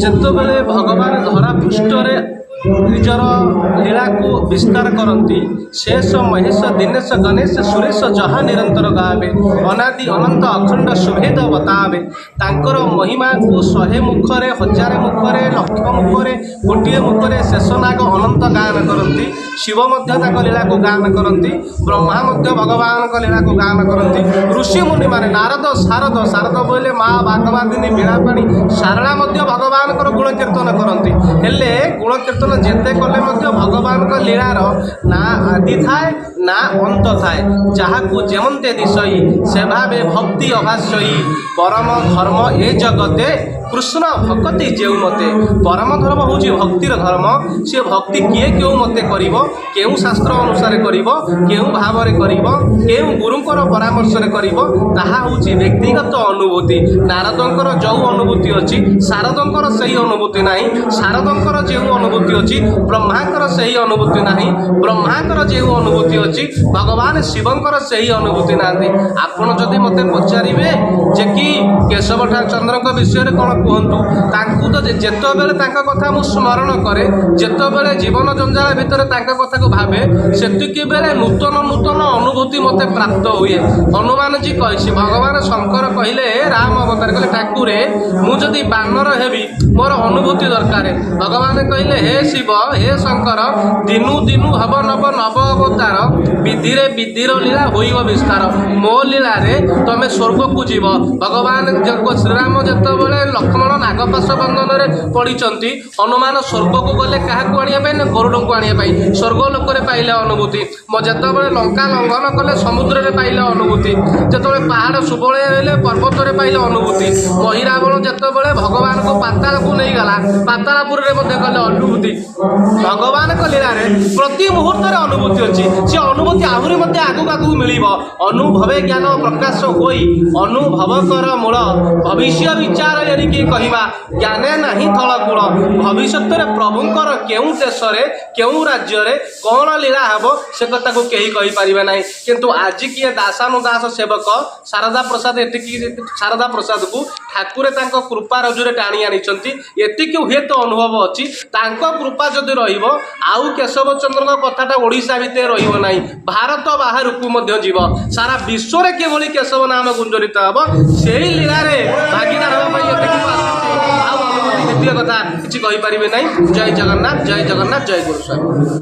ଯେତେବେଳେ ଭଗବାନ ଧରା ପୃଷ୍ଠରେ ନିଜର ଲୀଳାକୁ ବିସ୍ତାର କରନ୍ତି, ଶେଷ ମହେଶ ଦୀନେଶ ଗଣେଶ ସୁରେଶ ଯାହା ନିରନ୍ତର ଗାବେ, ଅନାଦି ଅନନ୍ତ ଅଖଣ୍ଡ ସୁଭେଦ ବତାବେ। ତାଙ୍କର ମହିମାକୁ 100 ମୁଖରେ, 1000 ମୁଖରେ, ଲକ୍ଷ ମୁଖରେ, ଗୋଟିଏ ମୁଖରେ ଶେଷନାଗ ଅନନ୍ତ ଗାନ କରନ୍ତି। ଶିବ ମଧ୍ୟ ତାଙ୍କ ଲୀଳାକୁ ଗାନ କରନ୍ତି, ବ୍ରହ୍ମା ମଧ୍ୟ ଭଗବାନଙ୍କ ଲୀଳାକୁ ଗାନ କରନ୍ତି, ଋଷି ମୁନିମାନେ ନାରଦ ଶାରଦ, ଶାରଦ ବୋଇଲେ ମା ବାଗବାଦିନୀ ବୀଣାପାଣି ଶାରଳା ମଧ୍ୟ ଭଗବାନଙ୍କର ଗୁଣ କୀର୍ତ୍ତନ କରନ୍ତି। ହେଲେ ଗୁଣ କୀର୍ତ୍ତନ ଯେତେ କଲେ ମଧ୍ୟ ଭଗବାନଙ୍କ ଲୀଳାର ନା ଆଦି ଥାଏ ନା ଅନ୍ତ ଥାଏ। ଯାହାକୁ ଯେମନ୍ତେ ଦିଶଇ, ସେ ଭାବେ ଭକ୍ତି ଅଭାସଇ। ପରମ ଧର୍ମ ଏ ଜଗତେ, କୃଷ୍ଣ ଭକତି ଯେଉଁ ମତେ। ପରମ ଧର୍ମ ହେଉଛି ଭକ୍ତିର ଧର୍ମ। ସେ ଭକ୍ତି କିଏ କେଉଁ ମତେ କରିବ, କେଉଁ ଶାସ୍ତ୍ର ଅନୁସାରେ କରିବ, କେଉଁ ଭାବରେ କରିବ, କେଉଁ ଗୁରୁଙ୍କର ପରାମର୍ଶରେ କରିବ, ତାହା ହେଉଛି ବ୍ୟକ୍ତିଗତ ଅନୁଭୂତି। ନାରଦଙ୍କର ଯେଉଁ ଅନୁଭୂତି ଅଛି, ଶାରଦଙ୍କର ସେହି ଅନୁଭୂତି ନାହିଁ। ଶାରଦଙ୍କର ଯେଉଁ ଅନୁଭୂତି ଅଛି, ବ୍ରହ୍ମାଙ୍କର ସେହି ଅନୁଭୂତି ନାହିଁ। ବ୍ରହ୍ମାଙ୍କର ଯେଉଁ ଅନୁଭୂତି ଅଛି, ଭଗବାନ ଶିବଙ୍କର ସେହି ଅନୁଭୂତି ନାହାନ୍ତି। ଆପଣ ଯଦି ମୋତେ ପଚାରିବେ ଯେ କି କେଶବ ଚନ୍ଦ୍ରଙ୍କ ବିଷୟରେ କ'ଣ କୁହନ୍ତୁ, ତାଙ୍କୁ ତ ଯେତେବେଳେ ତାଙ୍କ କଥା ମୁଁ ସ୍ମରଣ କରେ, ଯେତେବେଳେ ଜୀବନ ଜଞ୍ଜାଳ ଭିତରେ ତାଙ୍କ କଥାକୁ ଭାବେ, ସେତିକି ବେଳେ ନୂତନ ନୂତନ ଅନୁଭୂତି ମୋତେ ପ୍ରାପ୍ତ ହୁଏ। ହନୁମାନଜୀ କହିଛି, ଭଗବାନ ଶଙ୍କର କହିଲେ, ରାମ ଅବତାର କହିଲେ, ଠାକୁରେ, ମୁଁ ଯଦି ବାନର ହେବି, ମୋର ଅନୁଭୂତି ଦରକାର। ଭଗବାନ କହିଲେ, ହେ ଶିବ, ହେ ଶଙ୍କର, ଦିନୁ ଦିନୁ ହବ ନବ ନବ ଅବତାର, ବିଧିରେ ବିଧିର ଲୀଳା ହୋଇବ ବିସ୍ତାର, ମୋ ଲୀଳାରେ ତମେ ସ୍ୱର୍ଗକୁ ଯିବ। ଭଗବାନ ଶ୍ରୀରାମ ଯେତେବେଳେ ଲକ୍ଷ୍ମଣ ନାଗପାଶ ବନ୍ଧନରେ ପଡ଼ିଛନ୍ତି, ହନୁମାନ ସ୍ୱର୍ଗକୁ ଗଲେ କାହାକୁ ଆଣିବା ପାଇଁ? ନା ଗରୁଡ଼ଙ୍କୁ ଆଣିବା ପାଇଁ। ସ୍ୱର୍ଗ ଲୋକରେ ପାଇଲେ ଅନୁଭୂତି। ମୋ ଯେତେବେଳେ ଲଙ୍କା ଲଙ୍ଘନ କଲେ, ସମୁଦ୍ରରେ ପାଇଲେ ଅନୁଭୂତି। ଯେତେବେଳେ ପାହାଡ଼ ସୁବଳ ହେଲେ, ପର୍ବତରେ ପାଇଲେ ଅନୁଭୂତି। ମହିରାବଣ ଯେତେବେଳେ ଭଗବାନଙ୍କୁ ପାତାଳକୁ ନେଇଗଲା, ପାତାଳପୁରରେ ମଧ୍ୟ କଲେ ଅନୁଭୂତି। ଭଗବାନଙ୍କ ଲୀଳାରେ ପ୍ରତି ମୁହୂର୍ତ୍ତରେ ଅନୁଭୂତି ଅଛି। ସେ ଅନୁଭୂତି ଆହୁରି ମଧ୍ୟ ଆଗକୁ ଆଗକୁ ମିଳିବ। ଅନୁଭବେ ଜ୍ଞାନ ପ୍ରକାଶ ହୋଇ, ଅନୁଭବ କର ମୂଳ, ଭବିଷ୍ୟ ବିଚାର ଏରିକି କହିବା, ଜ୍ଞାନେ ନାହିଁ ଥଳ କୂଳ। ଭବିଷ୍ୟତରେ ପ୍ରଭୁଙ୍କର କେଉଁ ଦେଶରେ, କେଉଁ ରାଜ୍ୟରେ କ'ଣ ଲୀଳା ହେବ, ସେ କଥାକୁ କେହି କହିପାରିବେ ନାହିଁ। କିନ୍ତୁ ଆଜି କିଏ ଦାସାନୁଦାସ ସେବକ ଶାରଦା ପ୍ରସାଦ, ଏତିକି ଶାରଦା ପ୍ରସାଦକୁ ଠାକୁରେ ତାଙ୍କ କୃପା ରଜୁରେ ଟାଣି ଆଣିଛନ୍ତି, ଏତିକି ହୁଏତ ଅନୁଭବ ଅଛି। ତାଙ୍କ କୃପା ଯଦି ରହିବ, ଆଉ କେଶବ ଚନ୍ଦ୍ରଙ୍କ କଥାଟା ଓଡ଼ିଶା ଭିତରେ ରହିବ ନାହିଁ, ଭାରତ ବାହାରକୁ ମଧ୍ୟ ଯିବ। ସାରା ବିଶ୍ୱରେ କିଭଳି କେଶବ ନାମ ଗୁଞ୍ଜରିତ ହେବ, ସେଇ ଲୀଳାରେ ଭାଗିଦାର ହେବା ପାଇଁ ଏତିକି ମୁଁ ଆସିଛି। ଆଉ ଅନୁଭୂତି ଦ୍ୱିତୀୟ କଥା କିଛି କହିପାରିବେ ନାହିଁ। ଜୟ ଜଗନ୍ନାଥ, ଜୟ ଜଗନ୍ନାଥ, ଜୟ ଗୁରୁସ୍ୱାମୀ।